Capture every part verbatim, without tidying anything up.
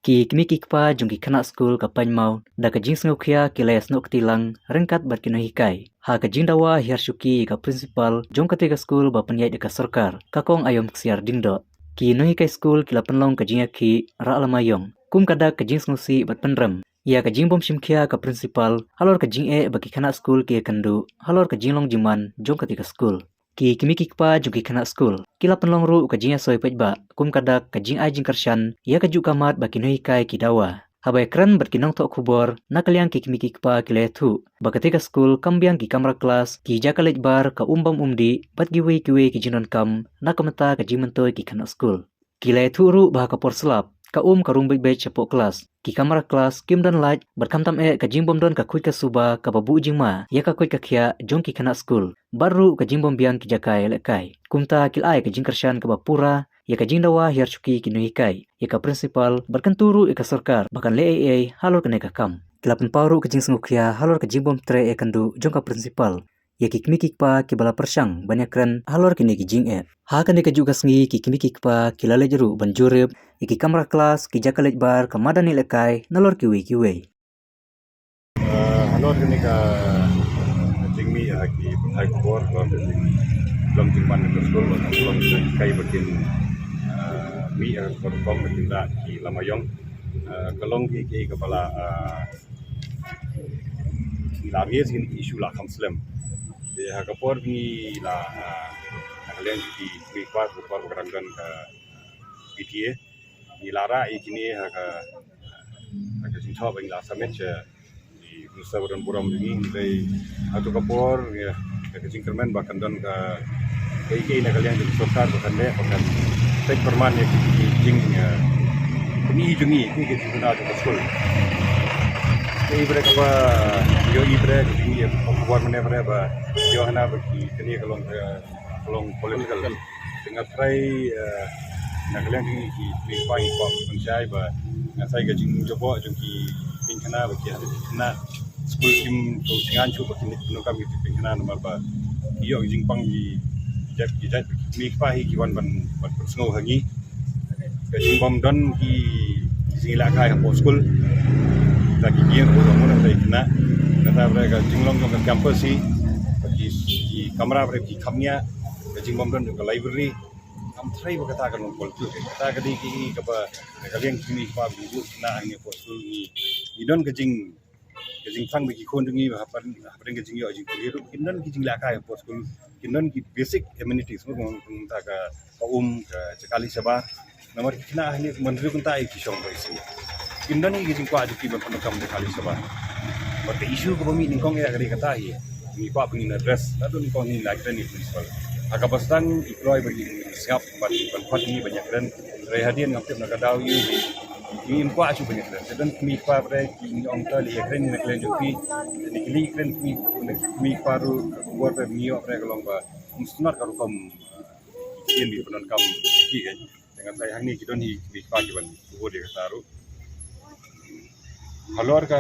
Ki kmie ki kpa jong ki khynnah skul ka Pangmawd da ka jingsngewkhia ki la ïasnoh kti lang ryngkat bad ki nonghikai ha ka jingdawa hiar shuki ïa ka principal jong katei ka skul ba pynïaid da ka sorkar, ka Kong Aiom Ksiar Diengdoh. Ki nonghikai skul ki la pynlong ka jingïakhih rah lama ïong kum ka dak ka jingsngewsih bad pynrem ïa ka jingbym shim khia ka principal halor ka jingeh ba ki khynnah skul ki ïakynduh halor ka jinglong jingman jong katei ka skul. Ki kmie ki kpa jong ki khynnah skul ki la pynlong ruh ka jingïasoi paidbah kum ka dak ka jingai jingkyrshan ïa kajuh ka mat ba ki nonghikai ki dawa. Haba ïakren bad ki nongthoh khubor na ka liang ki kmie ki kpa ki la ïathuh ba katei ka skul kam biang ki kamra klas, ki jaka leit bar, ka um bam um dih bad kiwei kiwei ki jingdonkam na ka bynta ka jingmyntoi ki khynnah skul. Ki la ïathuh ruh ba ha ka por slap ka um ka rung beit beit shapoh klas, ki kamra klas kim don light bad khamtam eh ka jingbym don ka khuid ka suba kaba buh jingma ïa ka koit ka khiah jong ki khynnah skul bad ruh ka jingbym biang ki jaka ïalehkai. Kumta ki la ai ka jingkyrshan kaba pura ïa ka jingdawa hiar shuki ki nonghikai ïa ka principal bad kyntu ruh ïa ka sorkar ba kan leh ei ei halor kane ka kam. Ki la pynpaw ruh ka jingsngewkhia halor ka jingbym treh ïakynduh jong ka principal ïa ki kmie ki kpa kiba la pyrshang ban ïakren halor kine ki jingeh. Ha kane kajuh ka sngi ki kmie ki kpa ki la leit ruh ban jurip ïa ki kamra klas, ki jaka leit bar, ka madan ïalehkai nalor kiwei kiwei. Ah, halor kane ka jingmih ha ki pathai khubor halor ka jinglong jingman ka skul, halor ka jinghikai ba kin, ah, mih ha ka rukom ba kin rah ki lama ïong. Ah, ka long kaei kaei kaba la, ah, ngi la raise kine ki issue la kham slem. Te ha ka por ba ngi la, ah, na ka liang ki kmie ki kpa, ka por ba ka dang don ka P T A, ngi la rah ïa kine ha ka, ha ka jingthoh ba ngi la submit sha i Minister ba don burom jong ngi. Hynrei hato ka por, ïa, ka jingkyrmen ba kan don ka, kaei kaei na ka liang jong ka sorkar ba kan leh, ba kan peit pyrman ïa ki, ki jing, ïa, pyni jong ngi, ki, ki jingduna jong ka skul. Kaei ba dei kaba ïohi ba dei ka jingïa, ka khubor mynne ba dei ba ïoh hana ba ki, kane ka long ka, ka long political. Te nga tharai, eh, na ka liang jong ngi ki, ki kmie ki kpa ngi kwah pynshai ba nga tharai ka jingjaboh jong ki kynthei ba ki, ha ki khynnah skul kim sngewthuh sngewthuh ba kin leit pyndonkam ïa ki kynthei namar ba ki ïoh ki jingpang, ki jait, ki jait, ki kmie ki kpa hi ki wan ban, ban pynsngew ha ngi. Ka jingbym don ki, ki jingïalehkai hapoh skul. Te ki ïeng ruh ha ngi na ka khynnah. Kata ba dei ka jinglong jong ka campus hi, ba ki, ki kamra ba dei ki kham ñiah, ka jingbym don jong ka library. Nga tharai ba kata kan long political. Kata ka dei kaei kaba na ka liang ki kmie ki kpa ba ngi buh khynnah hangne hapoh skul, ngi, ngi don ka jing, ka jingthrang ba ki khun jong ngi ba hapdeng, hapdeng ka jingïoh jingpule ruh kin don ki jingïalehkai hapoh skul, kin don ki basic amenities, mo, kum, kum ta ka, ka um, ka jaka leit shabar. Namar ki khynnah hangne mynta ruh kumta ïa ki shong ba ïsih. Kin don ïa ki jingkwah jong ki ban pyndonkam jaka leit shabar. Bad ka issue kaba mih nyngkong ïa ka dei kata hi. Ngi kwah ba ngin address, naduh nyngkong hi ngi la kren ïa i principal. Ha kaba sdang i kloi ba ngi sngap ban, ban khot ïa ngi ban ïakren. Hynrei hadien ngam tip na ka daw ïa ngi, ngim kwah shuh ban ïakren. Te don kmie ki kpa ba dei ki ngi ong ta lei ïakren ïa na ka liang jong phi. Te ngi kylli kren kmie, kmie ki kpa ruh ka khubor ba ngi ïoh ba dei ka long ba ym sngewtynnat ka rukom, eh, ïa ngi pyndonkam ïa ki, kan. Te nga tharai hangne ki don hi kmie ki kpa ki ban bud ïa kata ruh. Halor ka,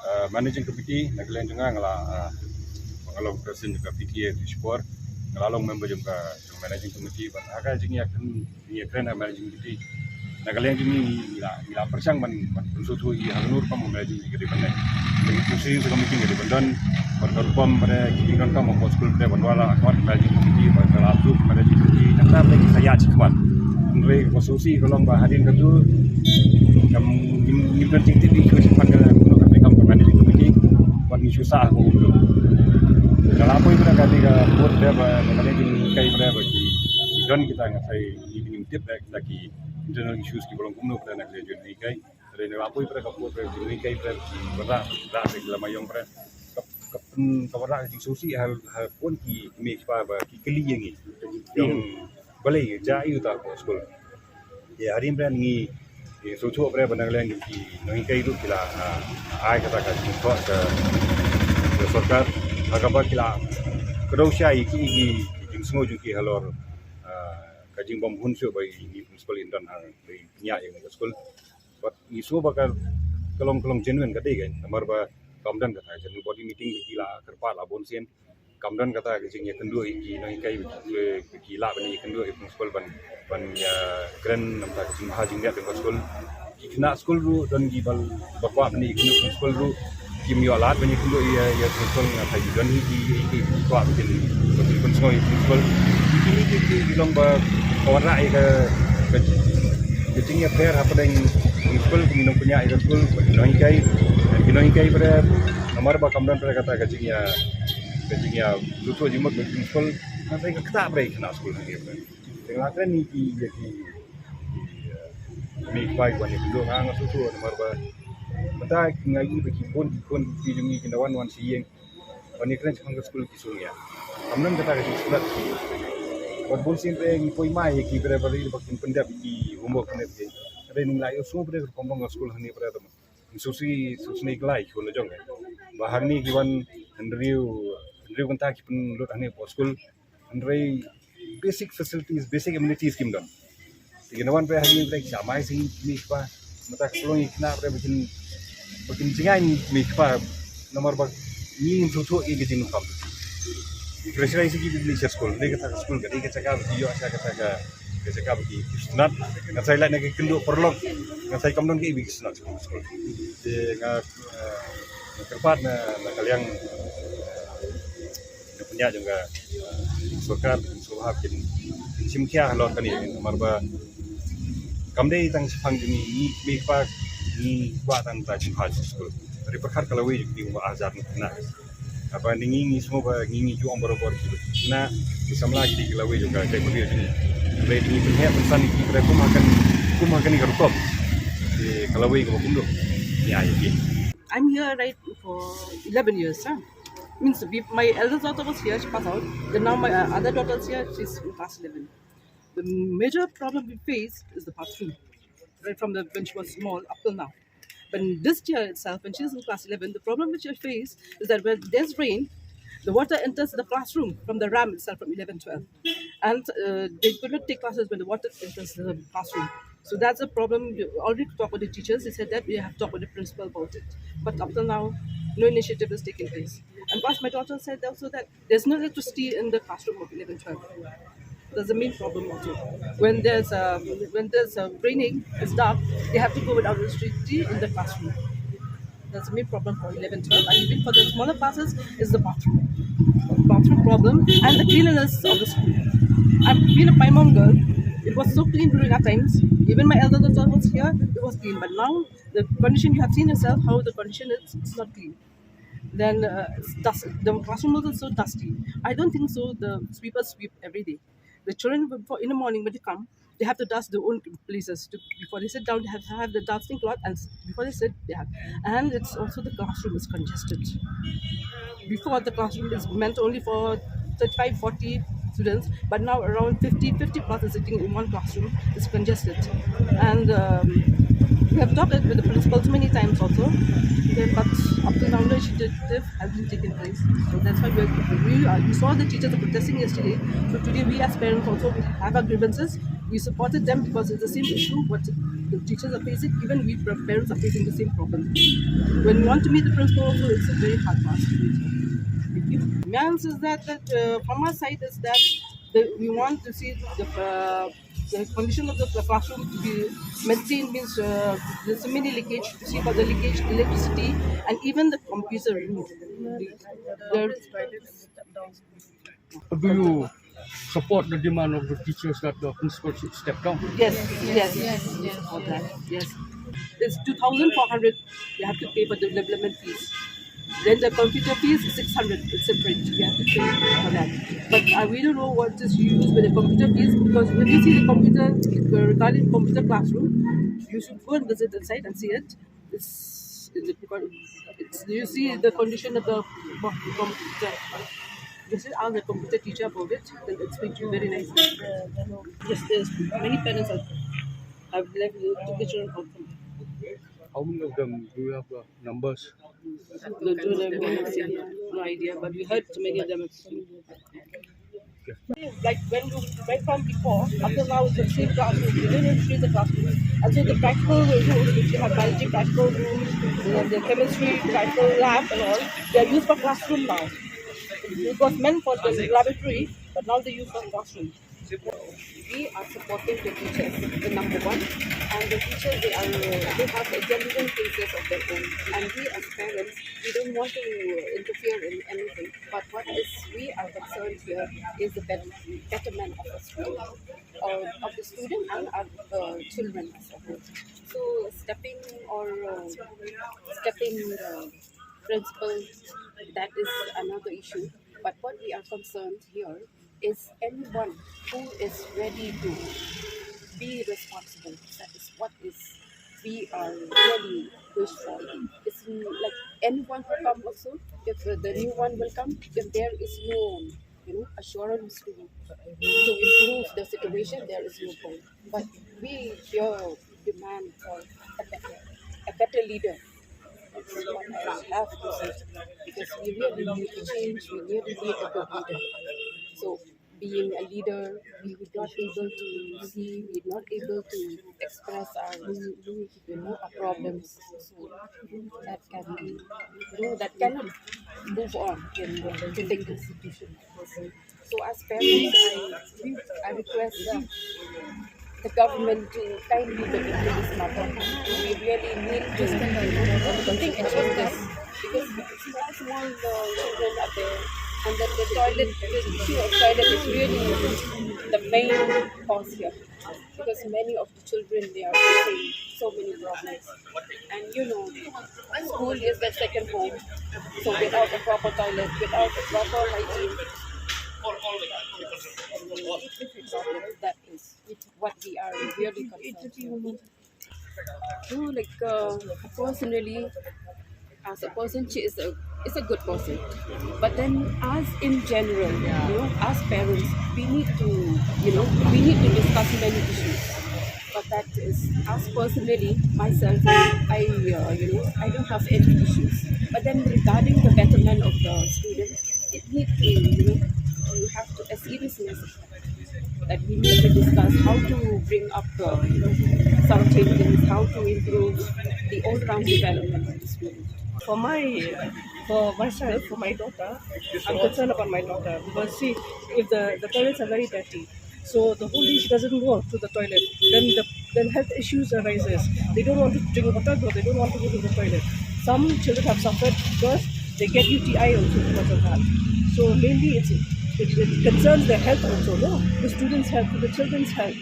eh, managing committee na ka liang jong nga, nga la, eh, nga long president jong ka P T A tu shipor, nga la long member jong ka, jong managing committee, bad ha ka jingïakren, jingïakren ha managing committee na ka liang jong ngi, ngi la, ngi la pyrshang ban, ban pynsngewthuh ïa ha kano rukom ka managing committee ka dei ban leh. Ngi shu shu ka meeting ka dei ban don, bad ka rukom ba dei ki jingdonkam hapoh skul ba dei ban wan la khot managing committee, bad ka la approve managing committee, nangta ba dei ki sa ïaid shakhmat. Hynrei ka sngewsih ka long ba hadien kata kam, ngim, ngim don jingtip ïa ka shakhmat ka, ka, ka treikam ka managing committee, bad ngi shu sah ha ka um ruh. Nga la poi ba dei ka, ka report ba dei ba na ka liang jong ngi ka dei ba ki, ki don kita, nga tharai ngi, ngim tip ba kita ki internal issues kiba long kumno ba dei na ka liang jong ngi ka dei. Hynrei nga la poi ba dei ka report ba ki nonghikai ba dei ki wanrah, wanrah ba ki lama ïong ba dei. Ka, ka pyn, ka wanrah ka jingsngewsih ha, ha pun ki kmie ki kpa ba ki kylli ïa ngi. Ïong balei jia aiu ta hapoh skul. Ïa, hadien ba dei ngi, ngi sngewthuh ba dei ba na ka liang ki nonghikai ruh ki la, ah, ai kata ka jingthoh ka, ka sorkar. Ha kaba ki la kdew shai ïa ki, ki, ki jingsngew jong ki halor, ah, ka jingbym hun shuh ba i, i principal in don ha, ba i ñiah ïa ka skul. Bad ngi sngew ba ka, ka long, ka long genuine ka dei, kan. Namar ba kam don kata general body meeting ba ki la kyrpad la bun sien. Kam don kata ka jingïakynduh ïa ki nonghikai ba ki, ba ki lah ban ïakynduh ïa i principal ban, ban ïakren namar ka jingbha jingmiat jong ka skul. Ki khynnah skul ruh don ki ba, ba kwah ban ïakynduh principal ruh kim ïoh lad ban ïakynduh ïa, ïa principal. Nga sa ju don hi ki, ki, ki kwah ba kin, ba kin pynsngew ïa principal. Kine ki, ki, ki long ba ka wanrah ïa ka, ka, ka jingïapher hapdeng principal, ki nongpynïaid ïa ka skul, ki nonghikai, ki nonghikai ba namar ba kam don ba kata ka jingïa, ka jingïa, tu tu jingmut ba principal. Nga sa ka kata ba khynnah skul hangne ba. Teng la kren ïa ki, ïa ki, ïa ki, eh, mei kpa ki wan ïakynduh, nga nga shu shu namar ba mynta nga ïohi ba ki bun ki khun ki jong ngi ki na wan wan sha ïing. Wan ïakren shaphang ka skul ki shu ngiah. Kam don kata ka jingsngewsih. Bad bun sien re ngi poi mai ïa ki bre ba ri ba kin pyndep ïa ki homework ne ki. Re ning la ïohsngew bre ka rukom long ka skul hangne bre. Sngewsih, sngewsih ki lai ki khun la jong. Ba hangne ki wan hynriew, hynriew kynta ki pynlut hangne hapoh skul. Hynrei basic facilities, basic amenities kim don. Te ki na wan pyrshah hangne pyrshah ki shah mai sha ngi ki mei kpa. Mynta ka pynlong ïa ki khynnah pyrshah ba kin, ba kin jngai ïa ki mei kpa. Namar ba ngi ngim sngewthuh ïa ka jingdonkam. Pyrshah sha ki mei sha skul, dei kata ka skul ka dei ka jaka ba ki ïoh sha kata ka, ka jaka ba ki, ki sngewtynnat. Nga sa leit na ka kynduh paralok, nga sa kam don ka ibi ki sngewtynnat sha skul. Te nga, eh, nga kyrpad na, na ka liang, eh, na pynïaid jong ka, eh, sorkar, sorkar kin, kin shim khia halor kane namar ba kam dei tang shaphang jong ngi, ngi mei kpa ngi kwah tang ta jingpynhap skul. Ri pyrkhat ka lawei jong ngi ba hajar ngi na. Haba ngi ngi sngewbha ngi ngi ju ong barabor ki na ki samla ki dei ki lawei jong ka jaitbynriew jong ngi. Hynrei ngi pynheh pynsan ïa ki kum ha kane, kum ha kane ka rukom. Ki ka lawei kaba kumno. Ïa ïa ki. I'm here right for eleven years, huh? Means we, my eldest daughter was here, she passed out. Then now my, uh, other daughter is here, she's in class eleven. The major problem we face is the bathroom, right from the, when she was small up till now. But this year itself, when she is in class eleven, the problem which I face is that when there's rain, the water enters the classroom from the ram itself from eleven twelve. And, uh, they could not take classes when the water enters the classroom. So that's a problem. We already talked with the teachers. They said that we have talked with the principal about it. But up till now, no initiative is taking place. And plus, my daughter said also that there's no electricity in the classroom of eleven twelve. That's the main problem also. When there's, um, when there's, uh, raining, it's dark, they have to go without electricity in the classroom. That's the main problem for eleven twelve. And even for the smaller classes, is the bathroom, bathroom problem and the cleanliness of the school. I've been a Paimon girl. It was so clean during our times. Even my elder daughter was here, it was clean. But now the condition you have seen yourself, how the condition is, it's not clean. Then, uh, it's dust, the classroom was also dusty. I don't think so the sweepers sweep every day. The children, before, in the morning when they come, they have to dust their own places. To, before they sit down, they have to have the dusting cloth, and s-, before they sit, they have. And it's also the classroom is congested. Before, the classroom is meant only for thirty-five, forty students, but now around fifty, fifty plus is sitting in one classroom. It's congested. And, um, we have talked with the principals many times also, okay, but up till now, no initiative has been taken place. So that's why we are, we are, you saw the teachers are protesting yesterday. So today, we as parents also, we have our grievances. We supported them because it's the same issue what the teachers are facing. Even we pa-, parents are facing the same problem. When we want to meet the principal also, it's a very hard task to meet. Thank you. My answer is that, that, uh, from our side is that the, we want to see the, uh, the condition of the classroom to be maintained, means, uh, there's so many leakage, to see about the leakage, electricity, and even the computer room. The, the But do you support the demand of the teachers that the principal should step down? Yes, yes, yes, yes, for that, yes. It's two thousand four hundred you have to pay for the development fees. Then the computer fees is six hundred, it's separate, you have to pay for that. But, uh, we don't know what is used with the computer fees, because when you see the computer, uh, regarding computer classroom, you should go and visit the site and see it. It's, it's, you see the condition of the computer. You should ask the computer teacher about it, they'll explain to you very nicely. Yes, there's many parents have, have left, took the children out from. How many of them do you have the numbers? The, do the, no idea, but we heard many of them. Like when we went from before, up till now it's the same classroom. We didn't increase the classroom. And so the practical rooms, which you have biology practical rooms, and the chemistry practical lab and all, they are used for classroom now. It was meant for the laboratory, but now they use for classroom. We are supporting the teachers, the number one, and the teachers, they are, they have a genuine cases of their own, and we as parents, we don't want to interfere in anything. But what is we are concerned here is the bet- betterment of the school, or of the student and our uh, children as a whole. So stepping or uh, stepping uh, principal, that is another issue. But what we are concerned here is anyone who is ready to be responsible. That is what is we are really wish for. It's like anyone who come also, if uh, the new one will come, if there is no, you know, assurance to to improve the situation, there is no point. But we here demand for a better, a better leader. That's what I have to say. Because we really need to change, we really need a good leader. So being a leader, we were not able to see, we were not able to express our, you know, our problems. So that can be, you know, that cannot move on in the civic institution. So as parents, I, I request the, the government to kindly look into this matter. We really need to think about this because small, small uh, children are there, and then the toilet, the issue of toilet is really the main cause here because many of the children, they are facing so many problems. And you know, school is the second home. So without a proper toilet, without a proper hygiene, that is what we are really concerned about. You know, like uh, personally, as a person, she is a is a good person. But then, as in general, you know, as parents, we need to, you know, we need to discuss many issues. But that is, as personally myself, I, uh, you know, I don't have any issues. But then, regarding the betterment of the students, it need to, you know, you have to a seriousness that we need to discuss how to bring up uh, some changes, how to improve the all-round development of the student. For my, for myself, for my daughter, I'm concerned about my daughter because see, if the, the toilets are very dirty, so the whole day she doesn't go to the toilet, then the then health issues arises. They don't want to drink water, though they don't want to go to the toilet. Some children have suffered because they get U T I also because of that. So mainly it's it, it concerns their health also, no? The students' health, the children's health.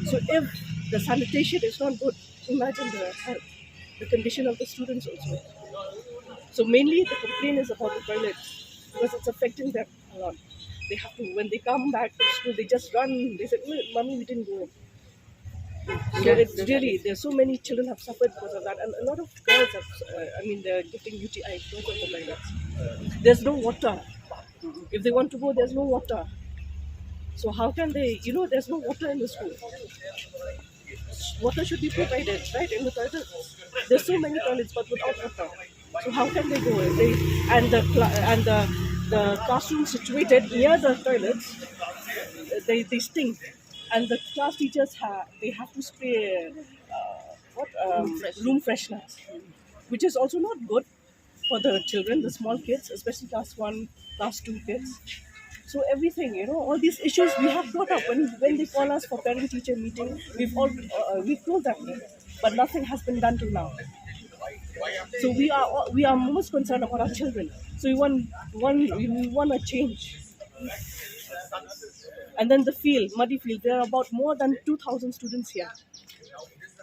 So if the sanitation is not good, imagine the health, the condition of the students also. So mainly the complaint is about the toilets because it's affecting them a lot. They have to, when they come back from school, they just run. They said, "Oh, Mommy, we didn't go." So it's really, there's so many children have suffered because of that, and a lot of girls have, uh, I mean, they're getting U T I because of the toilets. There's no water. If they want to go, there's no water. So how can they, you know, there's no water in the school. Water should be provided, right, in the toilets. There's so many toilets, but without water. So how can they go? They, and the cla- and the, the classroom situated near the toilets, they, they stink. And the class teachers have they have to spray uh, what um, room fresheners, which is also not good for the children, the small kids, especially class one, class two kids. So everything, you know, all these issues we have brought up when, when they call us for parent-teacher meeting. We've all uh, we've told them, but nothing has been done till now. So we are all- we are most concerned about our children. So we want one we want a change. And then the field, muddy field, there are about more than two thousand students here.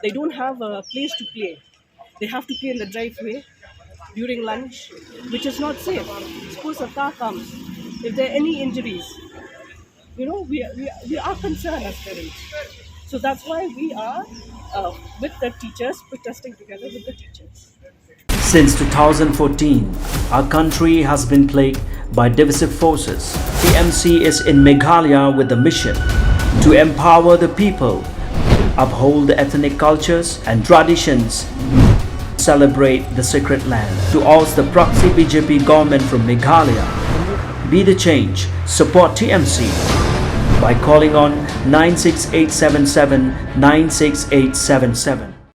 They don't have a place to play. They have to play in the driveway during lunch, which is not safe. Suppose a car comes, if there are any injuries, you know, we, we, we are concerned as parents. So that's why we are uh, with the teachers, protesting together with the teachers. Since two thousand fourteen, our country has been plagued by divisive forces. T M C is in Meghalaya with the mission to empower the people, uphold the ethnic cultures and traditions, celebrate the sacred land. To oust the proxy B J P government from Meghalaya, be the change, support T M C by calling on nine six eight seven seven nine six eight seven seven.